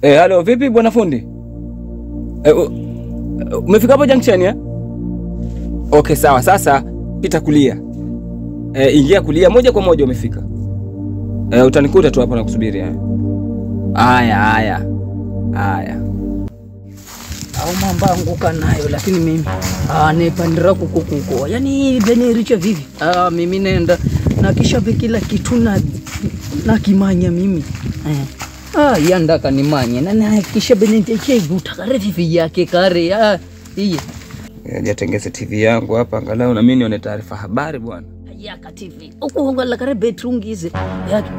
Halo, vipi bwana fundi? Umefika hapo junction ya? Okay, sawa. Sasa pita kulia. Ingia kulia moja kwa moja umefika. Utanikuta tu hapo na kusubiri. Haya, haya. Haya. Au mambo anguka nayo lakini mimi nepandira kukukuko. Yaani bene riche vivi. Mimi nenda na kisha kila kitu na kimanya mimi. Yanda kanimanye na nahakikisha bene nteche guta vivi yake kare. Iye. Jatengeze TV yangu hapa angalau na mimi nione taarifa habari bwana. Yaka TV. Ukuhongala kare bedroom ngize. Yake.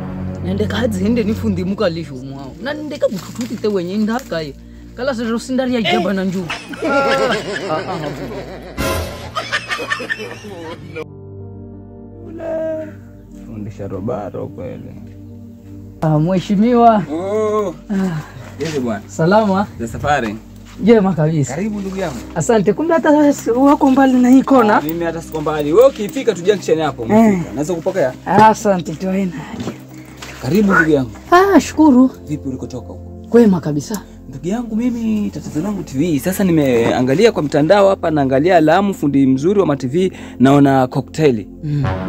Nende kazi hende nifundi mukalisho mwao. Na ndeka butututi te wenye ndaka hiyo. Kala sero sindari ya jaba na njuu. Fundisha robaro kweli. Mheshimiwa. Oh. Yeye bwana. Salama. Za safari. Jema kabisa. Karibu ndugu yangu. Asante. Kumbe hata wako mbali na hii kona. Mimi hata siko mbali. Wewe ukifika tu junction hapo umefika. Naweza kupokea? Asante tu. Karibu ndugu yangu. Shukuru. Vipi ulikotoka huko? Kwema kabisa. Ndugu yangu mimi tatizo langu TV. Sasa nimeangalia kwa mtandao hapa, naangalia Lamu fundi mzuri wa TV, naona cocktail.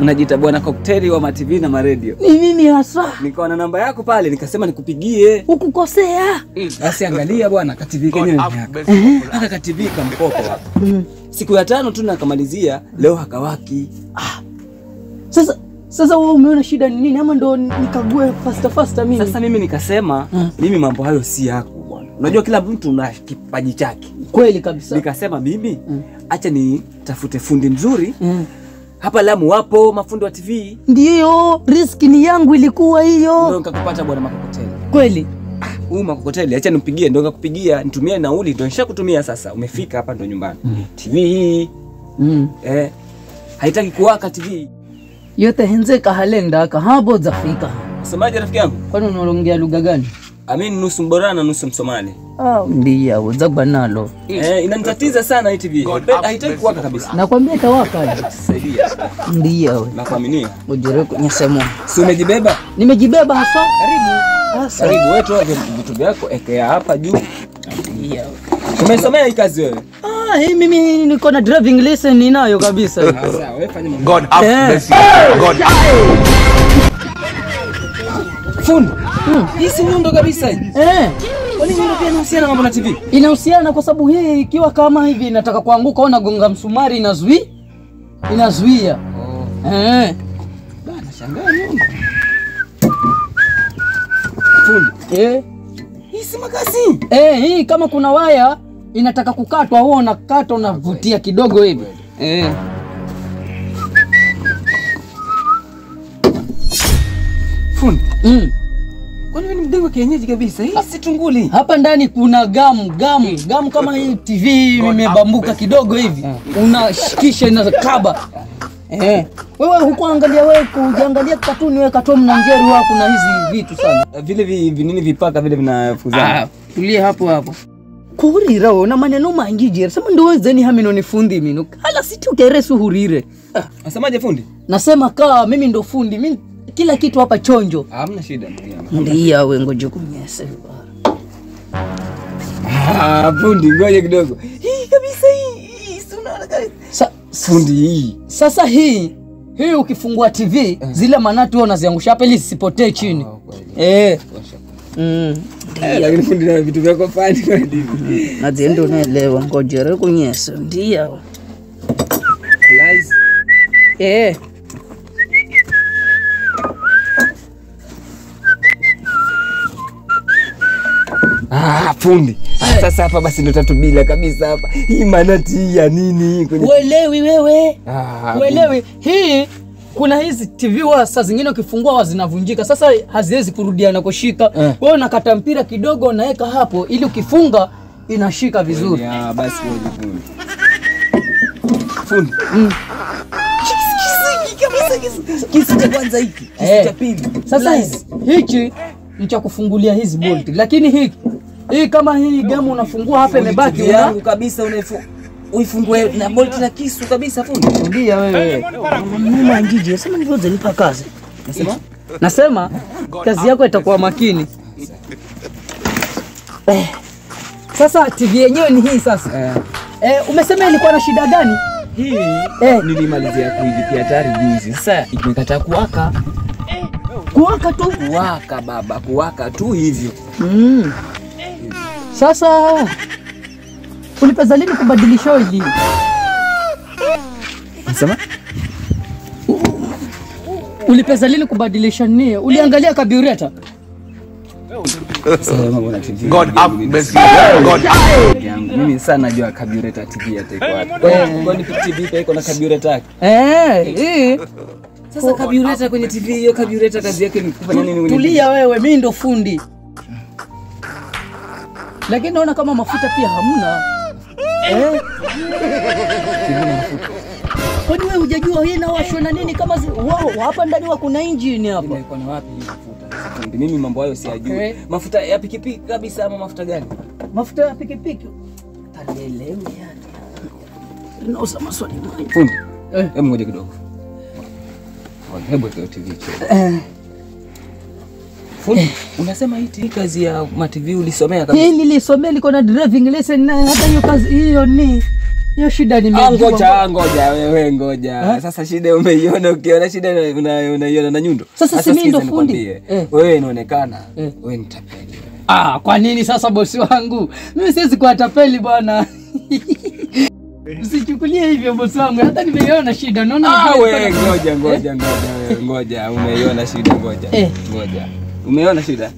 Unajiita bwana cocktail wa TV na maredio. Ni mimi hasa. Nikaona namba yako pale nikasema nikupigie. Ukukosea. Basi angalia bwana ka TV kenyewe ni haka. Ka TV kamkopo hapa. Siku ya 5 tu nakamalizia, leo hakawaki. Sasa wewe umeona shida ni nini ama ndo nikague faster mimi? Sasa mimi nikasema mimi mambo hayo si yako bwana. Unajua kila mtu na kipaji chake. Kweli kabisa. Nikasema mimi acha nitafute fundi mzuri. Hapa Lamu wapo mafundi wa TV. Ndio, riski ni yangu ilikuwa hiyo. Ndio nikakupata bwana Makokoteli. Kweli. Huyu Makokoteli acha nimpigie, ndio nikakupigia, nitumie nauli, ndio nishakutumia sasa. Umefika hapa ndo nyumbani. TV hii. Haitaki kuwaka TV. Yote henze kahalenda kahabo zafika. Semaje rafiki yangu? Kwani unaongea lugha gani? Amini nusu Mborana nusu Msomali. Ndio, zagba nalo. Inanitatiza sana hii TV. Haitaki kuwaka kabisa. Nakwambia itawaka. Saidia. Ndio. Nakuaminia. Ujere kunyesemo. Si umejibeba? Nimejibeba hasa. Karibu. Karibu wewe toa vitu vyako ekea hapa juu. Ndio. Umesomea hii kazi wewe? Hii mimi niko na driving lesson ninayo kabisa. Sawa, wewe fanya mambo. God have mercy. God. Fundi. Hii si nyundo kabisa hii. Kwani nyundo pia inahusiana mambo na TV? Inahusiana kwa sababu hii ikiwa kama hivi inataka kuanguka au nagonga msumari inazuia. Inazuia. Bana shangaa nyundo. Fundi. Hii si makasi. Hii kama kuna waya inataka kukatwa huo unakata unavutia kidogo hivi. Fundi. Kwani wewe ni mdengo kienyeji kabisa? Hii si tunguli. Hapa ndani kuna gamu kama hii TV imebambuka kidogo hivi. Unashikisha inakaba. Wewe hukuangalia wewe kuangalia katuni wewe katoni na ngeri wako na hizi vitu sana. Vile vinini vipaka vile vinafuzana. Tulie hapo hapo. Kuhurira na maneno mangi jere. Sema ndo wezeni hamino ni fundi mino. Hala situ keresu hurire. Nasemaje fundi? Nasema kaa mimi ndo fundi. Mimi kila kitu hapa chonjo. Hamna shida ndugu yangu. Ndiyo wewe ngoje kunyese. Fundi ngoje kidogo. Hii kabisa hii. Si unaona kabisa. Fundi hii. Sasa hii ukifungua TV zile manatu unaziangusha hapa ili zisipotee chini. Lakini fundi na vitu vyako fani kwa hivi. Na ndio unaelewa ngojere kunyesa. Ndio. Lies. Fundi. Sasa hapa basi ndo 3 bila kabisa hapa. Hii manati ya nini kwenye? Uelewi wewe. Uelewi. Hii kuna hizi TV wa saa zingine ukifungua zinavunjika. Sasa haziwezi kurudiana kushika. Wewe unakata mpira kidogo unaweka hapo ili ukifunga inashika vizuri. Basi wewe fundi. Fundi. Kisi cha kwanza hiki, kisi cha pili. Sasa hichi ni cha kufungulia hizi bolt. Lakini hiki hii kama hii gamu unafungua hapa imebaki yangu kabisa uifungue na bolt na kisu kabisa fundi. Ndio wewe. Mama njiji, sema nivyoze nipa kazi. Nasema? Nasema kazi yako itakuwa makini. Sasa TV yenyewe ni hii sasa. Umesema ilikuwa na shida gani? Hii nilimalizia kuilipia tayari juzi. Sasa imekataa kuwaka. Kuwaka tu? Kuwaka baba, kuwaka tu hivyo. Sasa ulipeza lini kubadilisha oili? Unasema? Ulipeza lini kubadilisha nini? Uliangalia carburetor? God have mercy. God. Mimi sana najua carburetor TV yake iko wapi. Kwani TV iko na carburetor yake? Sasa carburetor kwenye TV hiyo, carburetor kazi yake ni kufanya nini? Tulia wewe, mimi ndo fundi. Lakini naona kama mafuta pia hamna. Kwani wewe hujajua hii inawashwa na nini kama wao hapa ndani wa kuna engine hapa. Iko na wapi hii mafuta? Mimi mambo hayo siyajui. Okay. Mafuta ya pikipiki kabisa ama mafuta gani? Mafuta ya pikipiki. Tanielewi yani. Nauza maswali mengi. Fundi. Hebu ngoja kidogo. Hebu weka TV chini. Fundi, unasema hii kazi ya ma TV ulisomea kabisa? Hii nilisomea, niko na driving lesson na hata hiyo kazi hiyo ni hiyo shida nimejua. Ngoja ngoja wewe ngoja. Sasa shida umeiona, ukiona shida unaiona na nyundo. Sasa si mimi ndo fundi. Wewe inaonekana wewe ni tapeli. Kwa nini sasa bosi wangu? Mimi siwezi kuwa tapeli bwana. Usichukulie hivyo bosi wangu, hata nimeiona shida. Naona wewe ngoja ngoja ngoja ngoja, umeiona shida ngoja. Ngoja. Umeona shida?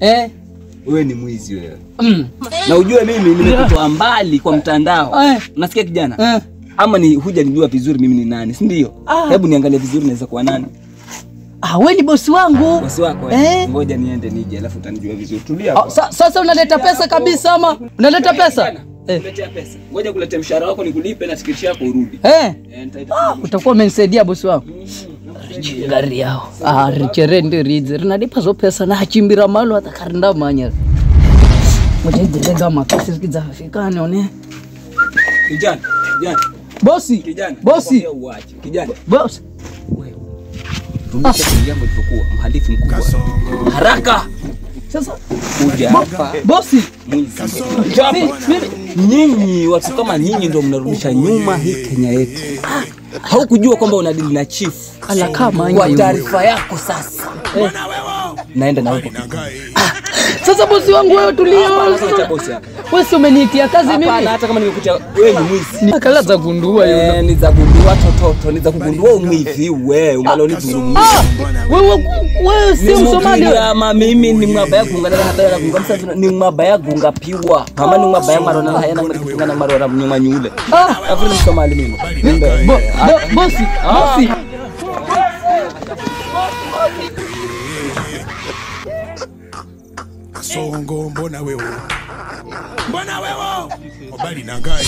Wewe ni mwizi wewe. Na ujue mimi nimekutoa mbali kwa mtandao. Unasikia kijana? Ama ni hujanijua vizuri mimi ni nani, si ndio? Hebu niangalie vizuri naweza kuwa nani. Wewe ni bosi wangu. Bosi wako Ngoja niende nije alafu utanijua vizuri. Tulia hapo. Sasa unaleta pesa kabisa ama unaleta pesa? Kuletea pesa. Ngoja kuletea mshahara wako nikulipe na tiketi yako urudi. Utakuwa umenisaidia bosi wangu. Gari yao. Richerende ridze rinadipa zo pesa na hachimbira malo atakarinda manya. Mujaidirega makasi zikizafika nione. Kijana, kijana. Bosi, kijana. Bosi. Kijana. Bosi. Wewe. Rudisha simu yangu ilipokuwa, mhalifu mkubwa. Haraka. Sasa kuja hapa. Bosi. Mwizi. Nyinyi watu kama nyinyi ndio mnarudisha nyuma hii Kenya yetu. Haukujua kwamba unadili na chief. Ala kama kwa taarifa yako sasa. Naenda na wewe. Sasa bosi wangu wewe tulia. Wewe si umeniitia kazi mimi? Hapana, hata kama nimekutia wewe ni mwizi. Akala za gundua yule. Ni za gundua tototo, ni za kugundua umwizi wewe, ungaloni dhulumu. Wewe si Msomali. Ama mimi ni mwabaya kungana hata ya kunga msa ni mwabaya gunga piwa. Kama ni mwabaya marona hayana mwana marora mnyuma nyule. Afu ni Msomali mimi. Bosi, bosi. Songo mbona wewe? Mbona wewe? Obali na ngai.